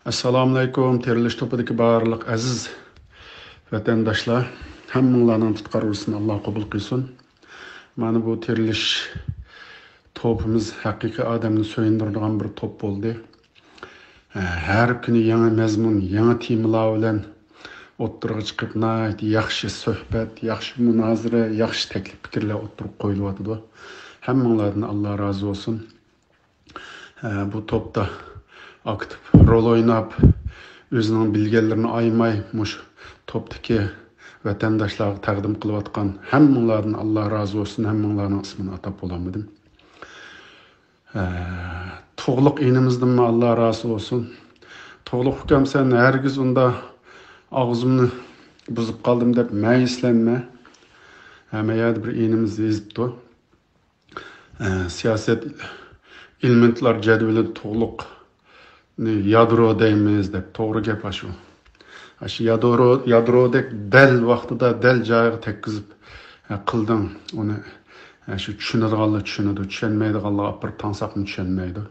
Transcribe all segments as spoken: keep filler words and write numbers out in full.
ئەسسالامۇئەلەيكۇم، تىرىلىش توپىدىكى بارلىق ئەزىز ۋەتەنداشلار، ھەممىڭلارنىڭ تۇتقان روزىسىنى ئاللا قوبۇل قىلسۇن. مانا بۇ تىرىلىش توپىمىز ھەقىقىي ئادەمنى سۆيۈندۈرىدىغان بىر توپ بولدى. ھە، ھەر كۈنى يېڭى مەزمۇن، يېڭى تېمىلار بىلەن ئوتتۇرىغا چىقىپ، ناھايىتى ياخشى سۆھبەت، ياخشى مۇنازىرە، ياخشى تەكلىپ پىكىرلەر ئوتتۇرىغا قويۇلۇۋاتىدۇ. ھەممىڭلاردىن ئاللا رازى بولسۇن. ھە، بۇ توپتا ئاكتىپ رول ئويناپ، ئۆزىنىڭ بىلگەنلىرىنى ئايىماي، مۇشۇ توپتىكى ۋەتەنداشلارغا تەقدىم قىلىۋاتقان ھەممىڭلاردىن ئاللا رازى بولسۇن، ھەممىڭلارنىڭ ئىسمىنى ئاتاپ بولالمىدىم. ھە، تۇغلۇق ئىنىمىزدىنمۇ ئاللا رازى بولسۇن. تۇغلۇق ئۇكام، سەن ھەرگىز ئۇندا ئاغزىمنى بۇزۇپ قالدىم دەپ مەيۈسلەنمە. ھەممە يەردە بىر ئىنىمىز يېزىپتۇ. ئە، سىياسەت ئېلېمېنتلار جەدۋىلىدە تۇغلۇقنى يادرو دەيمىز دەپ، توغرا گەپ ئاشۇ. ئاشۇ يادرو، يادرودەك دەل ۋاقتىدا، دەل جايىغا تەگكۈزۈپ، ئە، قىلدىڭ ئۇنى. ئە، شۇ چۈشىنىدىغانلار چۈشىنىدۇ، چۈشەنمەيدىغانلار ئاپىرىپ تاڭساقمۇ چۈشەنمەيدۇ.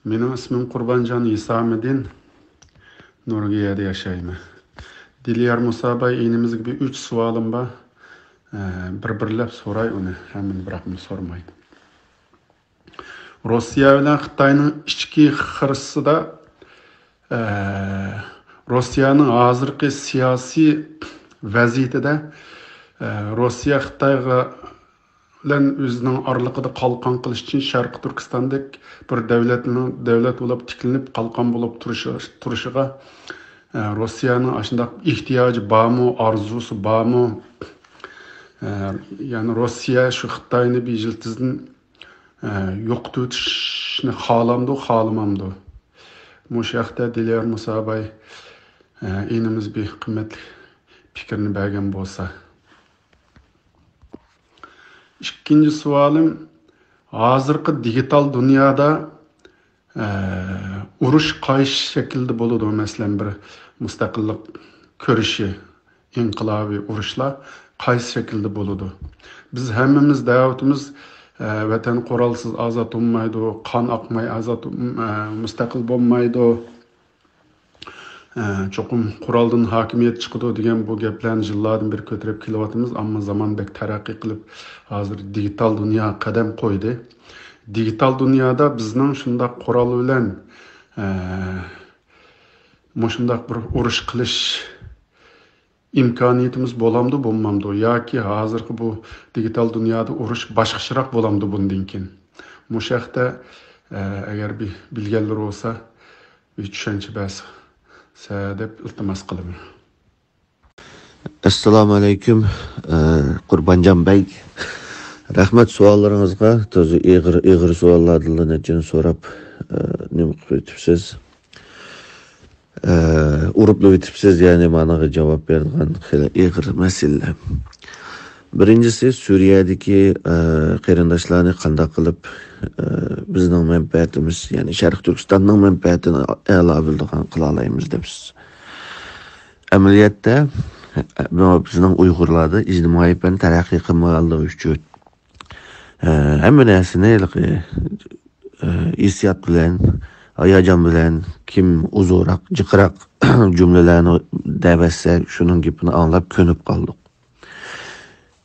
مېنىڭ ئىسمىم قۇربانجان ھېسامىدىن، نورۋېگىيەدە ياشايمەن. دىليار مۇساباي ئىنىمىزگە بىر ئۈچ سوئالىم بار. ئە، بىر-بىرلەپ سوراي ئۇنى، ھەممىنى بىراقمۇ سورىمايدۇ. روسىيە بىلەن خىتاينىڭ ئىچكى خىرىسىدا، ئە، روسىيەنىڭ ھازىرقى سىياسىي ۋەزىيىتىدە، ئە، روسىيە خىتايغا بىلەن ئۆزىنىڭ ئارىلىقىدا قالقان قىلىش ئۈچۈن شەرقىي تۈركىستاندەك بىر دۆلەتنىڭ، دۆلەت بولۇپ تىكلىنىپ قالقان بولۇپ تۇرۇشى، تۇرۇشىغا، ئە، روسىيەنىڭ ئاشۇنداق ئېھتىياجى بارمۇ، ئارزۇسى بارمۇ؟ ئە، يەنى روسىيە شۇ خىتاينى بىر يىلتىزدىن، ئە، يوقىتىۋېتىشنى خالامدۇ، خالىمامدۇ؟ مۇشۇ ھەقتە دىليار مۇساباي، ئە، ئىنىمىز بىر قىممەتلىك پىكرىنى بەرگەن بولسا. ئىككىنچى سوئالىم، ھازىرقى دىگىتال دۇنيادا، ئە، ئۇرۇش قايسى شەكىلدە بولىدۇ؟ مەسىلەن، بىر مۇستەقىللىق كۈرىشى، ئىنقىلابىي ئۇرۇشلار قايسى شەكىلدە بولىدۇ؟ بىز ھەممىمىز دەۋاتىمىز، ئە، ۋەتەن قورالسىز ئازاد بولمايدۇ، قان ئاقماي ئازاد، ئە، مۇستەقىل بولمايدۇ. ئە، چوقۇم قورالدىن ھاكىمىيەت چىقىدۇ دېگەن بۇ گەپلەرنى يىللاردىن بېرى كۆتۈرۈپ كېلىۋاتىمىز. ئەمما زامان بەك تەرەققىي قىلىپ، ھازىر دىگىتال دۇنياغا قەدەم قويدى. دىگىتال دۇنيادا بىزنىڭ شۇنداق قورال بىلەن، ئە، مۇشۇنداق بىر ئۇرۇش قىلىش ئىمكانىيىتىمىز بولامدۇ، بولمامدۇ؟ ياكى ھازىرقى بۇ دىگىتال دۇنيادا ئۇرۇش باشقىچىراق بولامدۇ بۇندىن كېيىن؟ مۇشۇ ھەقتە، ئە، ئەگەر بىر بىلگەنلىرى بولسا، بىر چۈشەنچە بەرسە دەپ ئىلتىماس قىلىمەن. ئەسسالامۇئەلەيكۇم، ئە، قۇربانجان بەگ. رەھمەت سوئاللىرىڭىزغا. تازا ئېغىر، ئېغىر سوئاللاردىنلا نەچچىنى سوراپ، ئە، نېمە قىلىپ ئۆتۈپسىز. ئە، ئۇرۇپلا ئۆتۈپسىز، يەنى مانىغا جاۋاب بېرىدىغان خېلى ئېغىر مەسىلىلەر. بىرىنچىسى، سۈرىيەدىكى، ئە، قېرىنداشلارنى قانداق قىلىپ، ئە، بىزنىڭ مەنپەئەتىمىز، يەنى شەرقىي تۈركىستاننىڭ مەنپەئەتىنى ئەلا بىلىدىغان قىلالايمىز دەپسىز. ئەمەلىيەتتە، بۇ بىزنىڭ ئۇيغۇرلاردا ئىجتىمائىي پەن تەرەققىي قىلمىغانلىقى ئۈچۈن، ئە، ھەممە نەرسىنى ھېلىقى، ئە، ھېسسىيات بىلەن، ھاياجان بىلەن، كىم ئۇزۇنراق، جىقراق جۈملىلەرنى دەۋەتسە، شۇنىڭ گېپىنى ئاڭلاپ كۆنۈپ قالدۇق.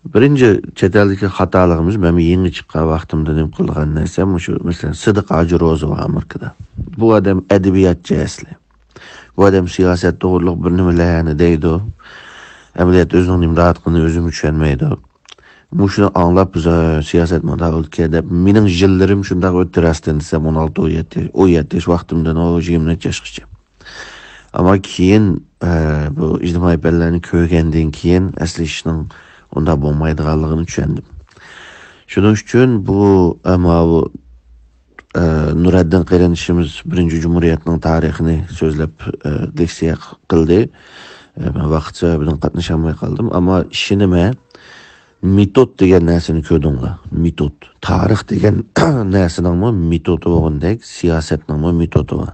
بىرىنچى چەت ئەلدىكى خاتالىقىمىز، مەن يېڭى چىققان ۋاقتىمدا نېمە قىلغان نەرسەم، مۇشۇ، مەسىلەن، سىدىق ھاجى روزى بار ئامېرىكىدا. بۇ ئادەم ئەدەبىياتچى ئەسلى. بۇ ئادەم سىياسەت توغرۇلۇق بىر نېمىلەرنى دەيدۇ. ئەمەلىيەتتە ئۆزىنىڭ نېمە دەۋاتقىنىنى ئۆزىمۇ چۈشەنمەيدۇ. مۇشۇنى ئاڭلاپ، بىز، ئە، سىياسەت مۇنداق بولىدىكەن دەپ، مېنىڭ يىللىرىم شۇنداق ئۆتتى راستىنى دېسەم، ئون ئالتە، ئون يەتتە، ئون يەتتە ياش ۋاقتىمدىن ئۇ يىگىرمە نەچچە ياشقىچە. ئەمما كېيىن، ئە، بۇ ئىجتىمائىي پەنلەرنى كۆرگەندىن كېيىن ئەسلى ئىشنىڭ ئۇنداق بولمايدىغانلىقىنى چۈشەندىم. شۇنىڭ ئۈچۈن بۇ، ئە، ماۋۇ، ئە، نۇرەددىن قېرىندىشىمىز بىرىنچى جۇمھۇرىيەتنىڭ تارىخىنى سۆزلەپ، ئە، لېكسىيە قىلدى. ئە، مەن ۋاقىت سەۋەبىدىن قاتنىشالماي قالدىم. ئەمما ئىشىنىمەن، مېتود دېگەن نەرسىنى كۆردۈڭلار. مېتود. تارىخ دېگەن نەرسىنىڭمۇ مېتودى بولغاندەك، سىياسەتنىڭمۇ مېتودى بار.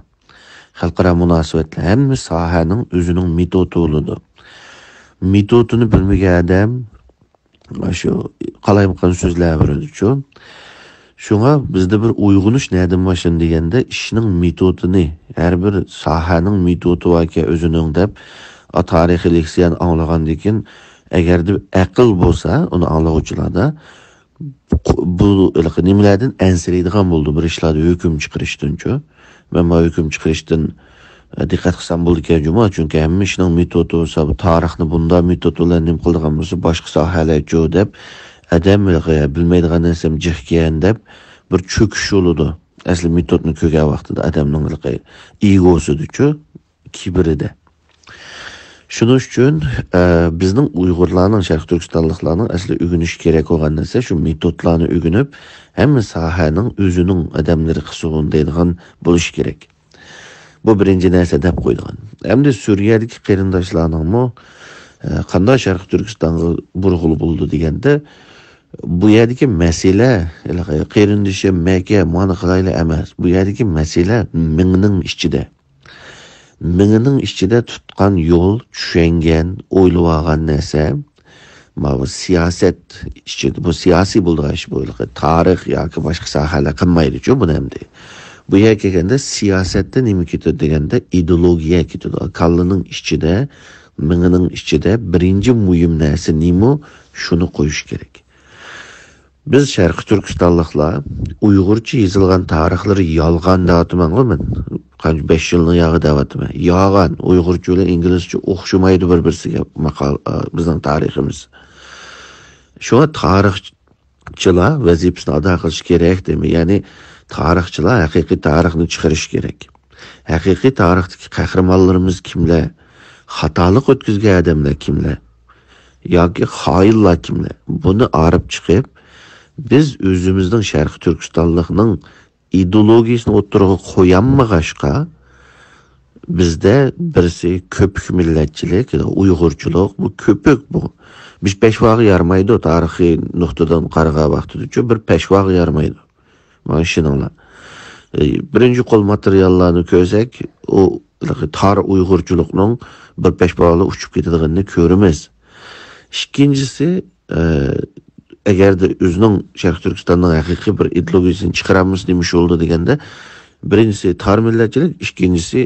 خەلقئارا مۇناسىۋەتلەر، ھەممە ساھەنىڭ ئۆزىنىڭ مېتودى بولىدۇ. مېتودىنى بىلمىگەن ئادەم شۇ قالايمىقان سۆزلەۋېرىدۇچۇ. شۇڭا بىزدە بىر ئويغىنىش نەدىن باشلىنى دېگەندە، ئىشنىڭ مېتودىنى، ھەر بىر ساھەنىڭ مېتودى باركەن ئۆزىنىڭ دەپ، ئا، تارىخىي لېكسىيەنى ئاڭلىغاندىن كېيىن، ئەگەردە ئەقىل بولسا ئۇنى ئاڭلىغۇچىلاردا، بۇ ھېلىقى نېمىلەردىن ئەنسىرەيدىغان بولىدۇ، بىر ئىشلاردا ھۆكۈم چىقىرىشتىنچۇ. مەن ما ھۆكۈم چىقىرىشتىن، ئە، دىققەت قىلسام بولىدىكەن جۇمۇ، چۈنكى ھەممە ئىشنىڭ مېتودى بولسا، بۇ تارىخنى بۇنداق مېتود بىلەن نېمە قىلىدىغان بولسا، باشقا ساھەلەرچۇ دەپ، ئادەم ھېلىقى بىلمەيدىغان نەرسەم جىقكەن دەپ بىر چۆكۈش بولىدۇ. ئەسلى مېتودنى كۆرگەن ۋاقتىدا ئادەمنىڭ ھېلىقى ئېگوسىدىچۇ، كىبىرىدە. شۇنىڭ ئۈچۈن، ئە، بىزنىڭ ئۇيغۇرلارنىڭ، شەرقىي تۈركىستانلىقلارنىڭ ئەسلى ئۆگىنىشى كېرەك بولغان نەرسە شۇ مېتودلارنى ئۆگىنىپ، ھەممە ساھەنىڭ ئۆزىنىڭ ئادەملىرى قىلسۇن دەيدىغان بولۇشى كېرەك. بۇ بىرىنچى نەرسە دەپ قويىدىغان. ئەمدى سۈرىيەدىكى قېرىنداشلارنىڭمۇ، ئە، قانداق شەرقىي تۈركىستانغا بۇرغىلى بولىدۇ دېگەندە، بۇ يەردىكى مەسىلە، ھېلىقى قېرىندىشىم مەكە مانا قىلايلى ئەمەس. بۇ يەردىكى مەسىلە مېڭىنىڭ ئىچىدە. مېڭىنىڭ ئىچىدە تۇتقان يول، چۈشەنگەن، ئويلىۋالغان نەرسە، ماۋۇ سىياسەت ئىچىدە، بۇ سىياسىي بولىدىغان ئىش، بۇ تارىخ ياكى باشقا ساھەلەر قىلمايدىچۇ بۇنى ئەمدى. بۇ يەرگە كەلگەندە سىياسەتتە نېمە كېتىدۇ دېگەندە، ئىدېئولوگىيە كېتىدۇ. كاللىنىڭ ئىچىدە، مېڭىنىڭ ئىچىدە بىرىنچى مۇھىم نەرسە نېمە، شۇنى قويۇش كېرەك. بىز شەرقىي تۈركىستانلىقلار ئۇيغۇرچە يېزىلغان تارىخلىرى يالغان دەۋاتىمەنغۇ مەن. قانچە بەش يىلنىڭ ياغى دەۋاتىمەن. يالغان، ئۇيغۇرچە بىلەن ئىنگلىزچە ئوخشىمايدۇ بىر-بىرسىگە ماقال-، ئا، بىزنىڭ تارىخىمىز. شۇڭا تارىخچىلار ۋەزىپىسىنى ئادا قىلىشى كېرەك دەيمەن. يەنى تارىخچىلار ھەقىقىي تارىخنى چىقىرىشى كېرەك. ھەقىقىي تارىختىكى قەھرىمانلىرىمىز كىملەر؟ خاتالىق ئۆتكۈزگەن ئادەملەر كىملەر؟ ياكى خائىنلار كىملەر؟ بۇنى ئايرىپ چىقىپ، بىز ئۆزىمىزنىڭ شەرقىي تۈركىستانلىقنىڭ ئىدېئولوگىيىسىنى ئوتتۇرىغا قويالمىغاچقا، بىزدە بىرسى كۆپۈك مىللەتچىلىك، ئۇيغۇرچىلىق، بۇ كۆپۈك بۇ. بىز پەشۋاغا يارىمايدۇ، تارىخىي نۇقتىدىن قارىغان ۋاقتىدىچۇ بىر پەشۋاغا يارىمايدۇ. مانا ئىشىنىڭلار. ئى، بىرىنچى قول ماتېرىياللارنى كۆرسەك، ئۇ تار ئۇيغۇرچىلىقنىڭ بىر پەشپالا ئۇچۇپ كېتىدىغىنىنى كۆرىمىز. ئىككىنچىسى، ئى، ئەگەردە ئۆزىنىڭ شەرقىي تۈركىستاننىڭ ھەقىقىي بىر ئىدېئولوگىيىسىنى چىقىرالمىسا نېمە ئىش بولىدۇ دېگەندە، بىرىنچىسى تار مىللەتچىلىك، ئىككىنچىسى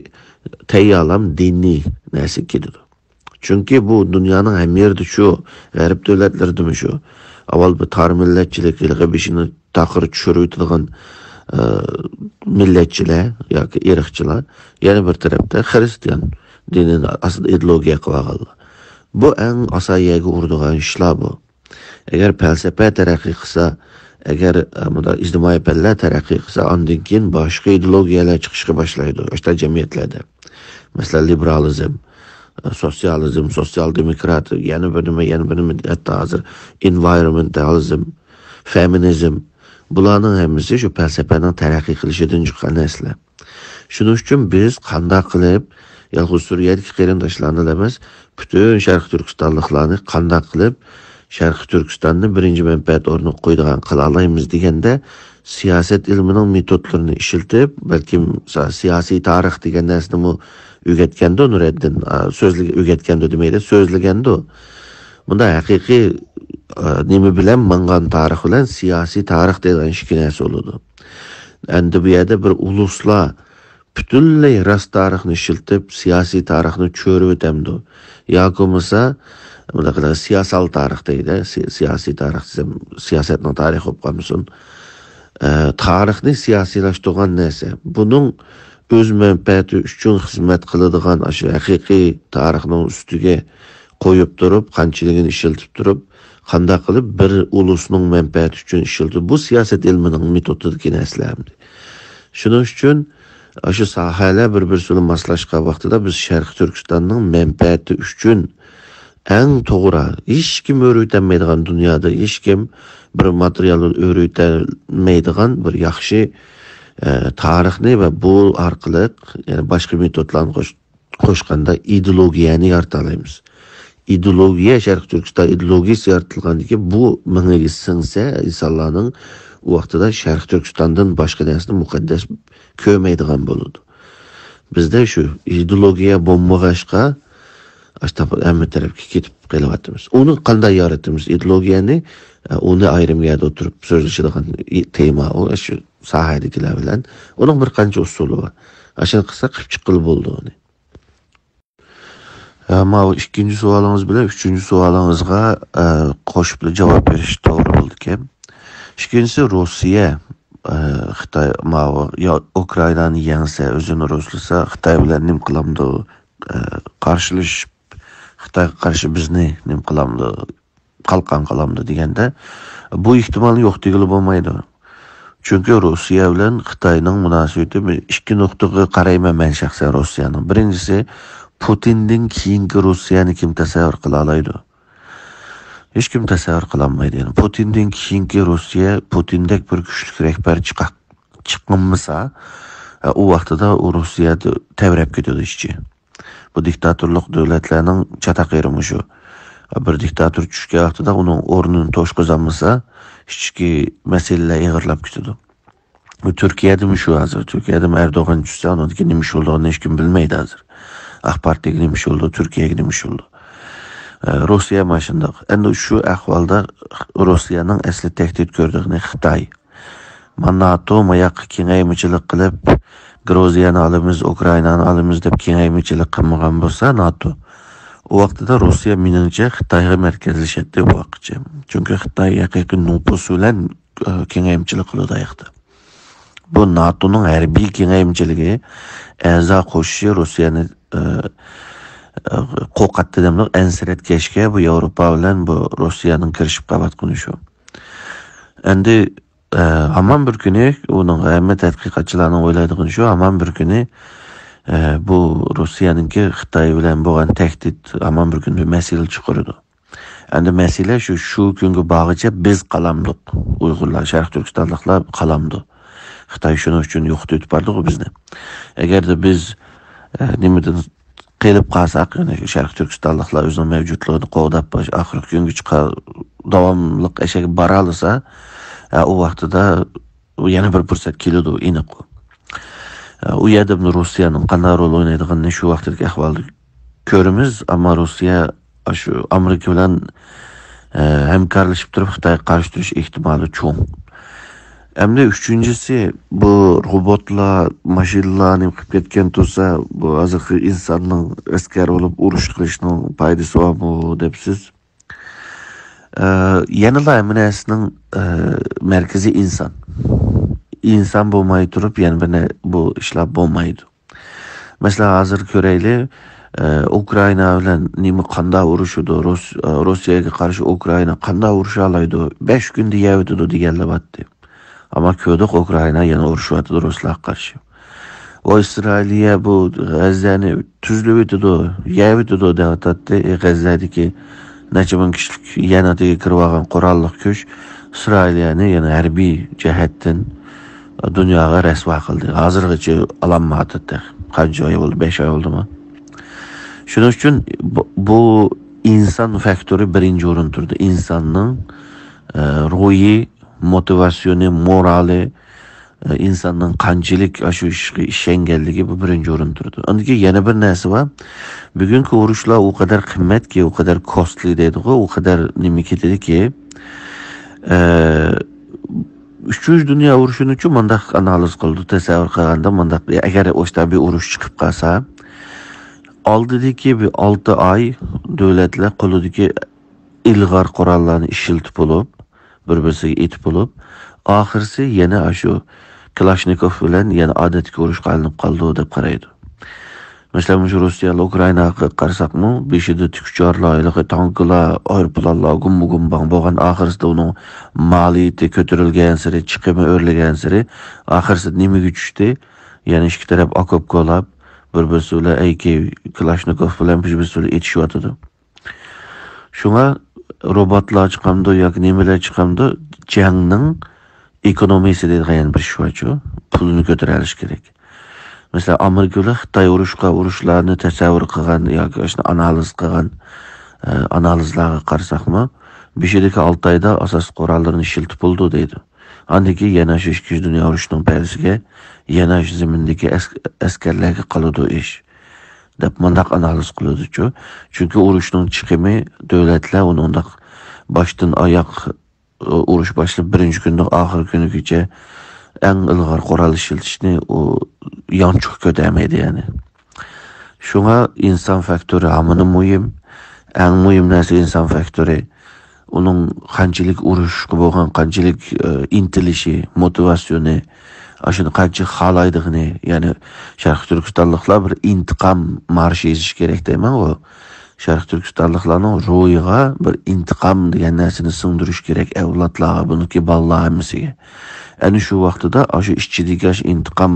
تەييارلام دىنىي نەرسە كېلىدۇ. چۈنكى بۇ دۇنيانىڭ ھەممە يېرىدە شۇ، غەرب دۆلەتلىرىدىمۇ شۇ. ئاۋۋال بۇ تار مىللەتچىلىك، ھېلىقى بېشىنى تاقىر چۈشۈرۈۋېتىدىغان، ئە، مىللەتچىلەر ياكى ئىرقچىلار. يەنە بىر تەرەپتە خىرىستىيان دىنىنى ئاساسىي ئىدېئولوگىيە قىلىۋالغانلار. بۇ ئەڭ ئاسان يەرگە ئۇرىدىغان ئىشلار بۇ. ئەگەر پەلسەپە تەرەققىي قىلسا، ئەگەر، ئە، مۇنداق ئىجتىمائىي پەنلەر تەرەققىي قىلسا، ئاندىن كېيىن باشقا ئىدېئولوگىيەلەر چىقىشقا باشلايدۇ ئاشۇنداق جەمئىيەتلەردە. مەسىلەن، لىبېرالىزم، سوتسىيالىزم، سوتسىيال دېموكرات، يەنە بىر نېمە، يەنە بىر نېمە، ھەتتا ھازىر ئېنۋايرونمېنتالىزم، فېمىنىزم، بۇلارنىڭ ھەممىسى شۇ پەلسەپىنىڭ تەرەققىي قىلىشىدىن چىققان نەرسىلەر. شۇنىڭ ئۈچۈن بىز قانداق قىلىپ يالغۇز سۈرىيەدىكى قېرىنداشلارنىلا ئەمەس، پۈتۈن شەرقىي تۈركىستانلىقلارنى قانداق قىلىپ شەرقىي تۈركىستاننى بىرىنچى مەنپەئەت ئورنىغا قويىدىغان قىلالايمىز دېگەندە، سىياسەت ئىلمىنىڭ مېتودلىرىنى ئىشلىتىپ، بەلكىم سا-، سىياسىي تارىخ دېگەن نەرسىنىمۇ ئۆگەتكەندۇ نۇرەددىن، ئا، سۆزلىگە-، ئۆگەتكەندۇ دېمەيلى، سۆزلىگەندۇ. بۇندا ھەقىقىي، ئا، نېمە بىلەن ماڭغان تارىخ بىلەن سىياسىي تارىخ دەيدىغان ئىككى نەرسە بولىدۇ. ئەمدى بۇ يەردە بىر ئۇلۇسلار پۈتۈنلەي راست تارىخنى ئىشلىتىپ، سىياسىي تارىخنى چۆرۈۋېتەمدۇ؟ ياكى بولمىسا، مۇنداق قىلىڭ، سىياسال تارىخ دەيدۇ، سى-، سىياسىي تارىخ دېسەم، سىياسەتنىڭ تارىخى بولۇپ قالمىسۇن. ئە، تارىخنى سىياسىيلاشتۇرغان نەرسە. بۇنىڭ ئۆز مەنپەئەتى ئۈچۈن خىزمەت قىلىدىغان، ئاشۇ ھەقىقىي تارىخنىڭ ئۈستىگە قويۇپ تۇرۇپ، قانچىلىكىنى ئىشلىتىپ تۇرۇپ، قانداق قىلىپ بىر ئۇلۇسنىڭ مەنپەئەتى ئۈچۈن ئىشلىتىدۇ؟ بۇ سىياسەت ئىلمىنىڭ مېتودىدىكى نەرسىلەر ئەمدى. شۇنىڭ ئۈچۈن ئاشۇ ساھەلەر بىر-بىرسى بىلەن ماسلاشقان ۋاقتىدا بىز شەرقىي تۈركىستاننىڭ مەنپەئەتى ئۈچۈن ئەڭ توغرا، ھېچكىم ئۆرۈۋېتەلمەيدىغان، دۇنيادا ھېچكىم بىر ماتېرىيال ئۆرۈۋېتەلمەيدىغان بىر ياخشى، ئە، تارىخنى ۋە بۇ ئارقىلىق، يەنى باشقا مېتودلارنى قوش-، قوشقاندا ئىدېئولوگىيەنى يارىتالايمىز. ئىدېئولوگىيە، شەرقىي تۈركىستان ئىدېئولوگىيىسى يارىتىلغاندىن كېيىن بۇ مېڭىگە سىڭسە، ئىنسانلارنىڭ ئۇ ۋاقتىدا شەرقىي تۈركىستاندىن باشقا نەرسىنى مۇقەددەس كۆرمەيدىغان بولىدۇ. بىزدە شۇ ئىدېئولوگىيە بولمىغاچقا، ئاشۇنداق ھەممە تەرەپكە كېتىپ قېلىۋاتىمىز. ئۇنى قانداق يارىتىمىز؟ ئىدېئولوگىيەنى، ئە، ئۇنى ئايرىم يەردە ئولتۇرۇپ سۆزلىشىدىغان ئى-، تېما ئۇ، شۇ ساھەدىكىلەر بىلەن. ئۇنىڭ بىر قانچە ئۇسۇلى بار. ئاشۇنى قىلساق قىلىپ چىققىلى بولىدۇ ئۇنى. ئە، ماۋۇ ئىككىنچى سوئالىڭىز بىلەن ئۈچىنچى سوئالىڭىزغا، ئە، قوشۇپ جاۋاب بېرىش توغرا بولىدىكەن. ئىككىنچىسى، روسىيە، ئە، خىتاي، ماۋۇ، يا ئۇكرائىنانى يەڭسە، ئۆزىنى رۇسلىسا، خىتاي بىلەن نېمە قىلامدۇ؟ ئە، قارشىلىشىپ، خىتايغا قارشى بىزنى نېمە قىلامدۇ؟ قالقان قىلامدۇ دېگەندە، بۇ ئېھتىمالنى يوق دېگىلى بولمايدۇ. چۈنكى روسىيە بىلەن خىتاينىڭ مۇناسىۋىتى، بىر ئىككى نۇقتىغا قارايمەن مەن شەخسەن روسىيەنىڭ. بىرىنچىسى، پۇتىندىن كېيىنكى روسىيەنى كىم تەسەۋۋۇر قىلالايدۇ؟ ھېچكىم تەسەۋۋۇر قىلالمايدۇ. يەنى پۇتىندىن كېيىنكى روسىيە، پۇتىندەك بىر كۈچلۈك رەھبەر چىقا-، چىقمىسا، ئە، ئۇ ۋاقتىدا ئۇ روسىيە تەۋرەپ كېتىدۇ ئىچى. بۇ دىكتاتورلۇق دۆلەتلەرنىڭ چاتاق يېرى مۇشۇ. بىر دىكتاتور چۈشكەن ۋاقتىدا ئۇنىڭ ئورنىنى توشقۇزالمىسا، ئىچكى مەسىلىلەر ئېغىرلاپ كېتىدۇ. بۇ تۈركىيەدىمۇ شۇ ھازىر. تۈركىيەدىمۇ ئەردوغان چۈشسە، ئۇنىڭدىكى نېمە ئىش بولىدىغىنىنى ھېچكىم بىلمەيدۇ ھازىر. ئاق پارتىيەگە نېمە ئىش بولىدۇ، تۈركىيەگە نېمە ئىش بولىدۇ. ئە، روسىيە مانا شۇنداق. ئەمدى شۇ ئەھۋالدا روسىيەنىڭ ئەسلى تەھدىت كۆرىدىغىنى خىتاي. مانا ناتو ماياققا كېڭەيمىچىلىك قىلىپ، گرۇزىيەنى ئالىمىز، ئۇكرائىنانى ئالىمىز دەپ كېڭەيمىچىلىك قىلمىغان بولسا ناتو، ئۇ ۋاقتىدا روسىيە مېنىڭچە خىتايغا مەركەزلىشەتتى بۇ ۋاقىتچە. چۈنكى خىتاي ھەقىقىي نوپۇس بىلەن، ئە، كېڭەيمىچىلىك قىلىدۇ ئاياقتا. بۇ ناتونىڭ ھەربىي كېڭەيمىچىلىكى، ئەزا قوشۇشى روسىيەنى، ئە، ئە، قورقاتتى دەملىق ئەنسىرەتكەچكە بۇ ياۋروپا بىلەن بۇ روسىيەنىڭ كىرىشىپ قېلىۋاتقىنى شۇ. ئەمدى ئە، ھامان بىر كۈنى، ئۇنىڭ ھەممە تەتقىقاتچىلارنىڭ ئويلايدىغىنى شۇ، ھامان بىر كۈنى، ئە، بۇ روسىيەنىڭكى خىتاي بىلەن بولغان تەھدىت ھامان بىر كۈنى بىر مەسىلە چىقىرىدۇ. ئەمدى مەسىلە شۇ، شۇ كۈنگە بارغىچە بىز قالامدۇق، ئۇيغۇرلار، شەرقىي تۈركىستانلىقلار قالامدۇ. خىتاي شۇنىڭ ئۈچۈن يوقىتىپ ئۆتۈپ باردىغۇ بىزنى. ئەگەردە بىز، ئە، نېمىدىن قېلىپ قالساق، يەنى شەرقىي تۈركىستانلىقلار ئۆزىنىڭ مەۋجۇتلۇقىنى قوغداپ، ئاخىرقى كۈنگىچە داۋاملىق ئەشەگە بارالىسا، ئە، ئۇ ۋاقتىدا يەنە بىر پۇرسەت كېلىدۇ، ئېنىق ئۇ. ئە، ئۇ يەردە روسىيەنىڭ قانداق رول ئوينايدىغىنىنى شۇ ۋاقىتتىكى ئەھۋالدا كۆرىمىز، ئەمما روسىيە شۇ ئامېرىكا بىلەن، ئە، ھەمكارلىشىپ تۇرۇپ خىتايغا قارشى تۇرۇش ئېھتىمالى چوڭ. ئەمدى ئۈچىنچىسى، بۇ روبوتلار، ماشىنىلار نېمە قىلىپ كەتكەن تۇرسا، بۇ ھازىرقى ئىنساننىڭ ئەسكەر بولۇپ ئۇرۇش قىلىشنىڭ پايدىسى بارمۇ دەپسىز؟ ئە، يەنىلا ھەممە نەرسىنىڭ، ئە، مەركىزى ئىنسان. ئىنسان بولماي تۇرۇپ يەنە بىر نە-، بۇ ئىشلار بولمايدۇ. مەسىلەن، ھازىر كۆرەيلى، ئە، ئۇكرائىنا بىلەن نېمە قانداق ئۇرۇشىدۇ، رۇس-، ئە، روسىيەگە قارشى ئۇكرائىنا قانداق ئۇرۇشالايدۇ، بەش كۈندە يەۋېتىدۇ دېگەنلەر بارتتى. ئەمما كۆردۇق، ئۇكرائىنا يەنە ئۇرۇشۇۋاتىدۇ رۇسلارغا قارشى. ۋە ئىسرائىلىيە بۇ غەززەنى تۈزلىۋېتىدۇ، يەۋېتىدۇ دەۋاتاتتى. ئى، غەززەدىكى نەچچە مىڭ كىشىلىك يەنە تېگە كىرىۋالغان قوراللىق كۈچ ئىسرائىلىيەنى يەنە ھەربىي جەھەتتىن دۇنياغا رەسۋا قىلدى. ھازىرغىچە ئالالمايۋاتىدۇ تېخى. قانچە ئاي بولدى؟ بەش ئاي بولدىمۇ؟ شۇنىڭ ئۈچۈن بۇ، بۇ ئىنسان فاكتورى بىرىنچى ئورۇندا تۇرىدۇ. ئىنساننىڭ، ئە، روھى، موتىۋاتسىيونى، مورالى، ئە، ئىنساننىڭ قانچىلىك ئاشۇ ئىشقا ئىشەنگەنلىكى بۇ بىرىنچى ئورۇندا تۇرىدۇ. ئاندىن كېيىن يەنە بىر نەرسە بار. بۈگۈنكى ئۇرۇشلار ئۇ قەدەر قىممەتكى، ئۇ قەدەر كوستلى دەيدىغۇ، ئۇ قەدەر نېمە كېتىدىكى، ئە، ئۈچىنچى دۇنيا ئۇرۇشىنىچۇ مۇنداق ئانالىز قىلىدۇ، تەسەۋۋۇر قىلغاندا مۇنداق، ئەگەر ئوشتا بىر ئۇرۇش چىقىپ قالسا، ئالدىدىكى بىر ئالتە ئاي دۆلەتلەر قولىدىكى ئىلغار قوراللارنى ئىشلىتىپ بولۇپ، بىر-بىرسىگە ئېتىپ بولۇپ، ئاخىرسى يەنە ئاشۇ كلاشنىكوف بىلەن يەنە ئادەتتىكى ئۇرۇشقا ئايلىنىپ قالىدۇ دەپ قارايدۇ. مەسىلەن، مۇشۇ روسىيە ئۇكرائىناغا قارىساقمۇ، بېشىدا تىك ئۇچارلار، ھېلىقى تانكىلار، ئايروپىلانلار، گۇمبا-گۇمباڭ بولغان، ئاخىرسىدا ئۇنىڭ مالىيىتى كۆتۈرۈلگەنسېرى، چىقىمى ئۆرلىگەنسېرى، ئاخىرسىدا نېمىگە چۈشتى؟ يەنە ئىككى تەرەپ ئوكوپ كولاپ، بىر-بىرسى بىلەن ئەيكى كلاشنىكوف بىلەن بىر-بىرسى بىلەن ئېتىشىۋاتىدۇ. شۇڭا روبوتلار چىقامدۇ ياكى نېمىلەر چىقامدۇ، جەڭنىڭ ئېكونومىيىسى دەيدىغان يەنە بىر ئىش بارچۇ، پۇلىنى كۆتۈرەلىشى كېرەك. مەسىلەن، ئامېرىكىلىق خىتاي ئۇرۇشقا، ئۇرۇشلارنى تەسەۋۋۇر قىلغان ياكى شۇنى ئانالىز قىلغان، ئە، ئانالىزلارغا قارىساقمۇ، بېشىدىكى ئالتە ئايدا ئاساسلىق قوراللىرىنى ئىشلىتىپ بولىدۇ دەيدۇ. ئاندىن كېيىن يەنە شۇ ئىككىنچى دۇنيا ئۇرۇشىنىڭ پەدىسىگە يەنە شۇ زېمىندىكى ئەس-، ئەسكەرلەرگە قالىدۇ ئىش. دەپ مۇنداق ئانالىز قىلىدۇچۇ. چۈنكى ئۇرۇشنىڭ چىقىمى دۆلەتلەر ئۇنىڭداق باشتىن ئاياق، ئۇرۇش باشلاپ بىرىنچى كۈندىن ئاخىرقى كۈنىگىچە ئەڭ ئىلغار قورال ئىشلىتىشنى ئۇ يانچۇق كۆتەرمەيدۇ، يەنى. شۇڭا ئىنسان فاكتورى ھامان مۇھىم. ئەڭ مۇھىم نەرسە ئىنسان فاكتورى. ئۇنىڭ قانچىلىك ئۇرۇشقا بولغان، قانچىلىك، ئە، ئىنتىلىشى، موتىۋاتسىيونى، ئاشۇنى قانچە خالايدىغىنى، يەنى شەرقىي تۈركىستانلىقلار بىر ئىنتىقام مارشى يېزىش كېرەك دەيمەنغۇ. شەرقىي تۈركىستانلىقلارنىڭ روھىغا بىر ئىنتىقام دېگەن نەرسىنى سىڭدۈرۈش كېرەك ئەۋلادلارغا، بۇنىڭكى بالىلار ھەممىسىگە. ئەنە شۇ ۋاقتىدا ئاشۇ ئىچىدىكى ئاشۇ ئىنتىقام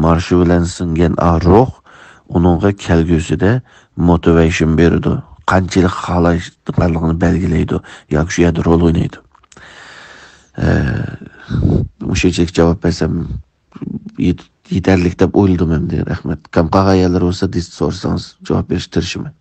مارشى بىلەن سىڭگەن ئا روھ ئۇنىڭغا كەلگۈسىدە موتىۋەيشن بېرىدۇ. قانچىلىك خالايدىغانلىقىنى بەلگىلەيدۇ ياكى شۇ يەردە رول ئوينايدۇ. ئە، مۇشۇنچىلىك جاۋاب بەرسەم يېت-، يېتەرلىك دەپ ئويلىدىم ئەمدى. رەھمەت. كەم قالغان يەرلىرى بولسا دېسىت سورىسىڭىز جاۋاب بېرىشكە تىرىشىمەن.